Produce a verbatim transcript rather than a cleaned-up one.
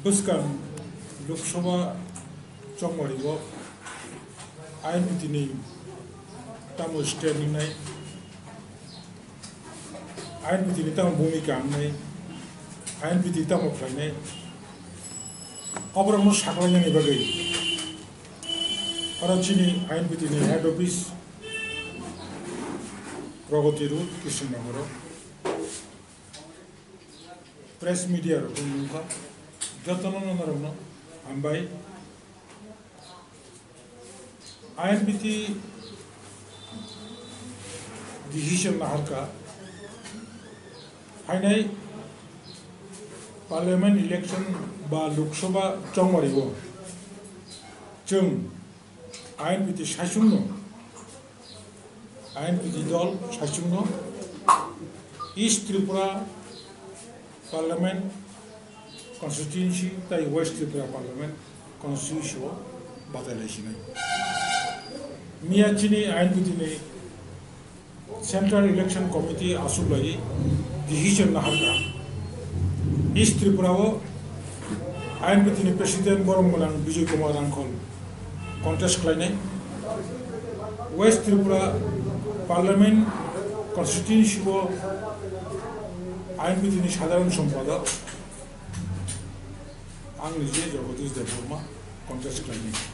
Bwskang Lok Sabha chongmari o I N P T ni tamo stand wngnai, I N P T ni tamo bhumika wngnai, I N P T tamo khlainai, oborokno saklainani bagwi oro chini I N P T ni head office Pragati Road, Krishnanagar o press media rok wngkha, jotono norokno hambai. I N P T decision naharkha, phainai parliament election ba Lok Sabha chongmari o chwng I N P T saichungno, I N P T dol saichungno East Tripura Parliament Constituency tai West Tripura Parliament Constituency o batai lai sinai. Miya chini I N P T ni Central Election Committee aswk lai decision naharkha, East Tripura o I N P T ni President Boromgwnang Bijoy Kumar Rangkhol contest khlainai, West Tripura Parliament Constituency o I N P T ni Sadharan Sompadok ang nije Jagadish Debbarma contest khlainai.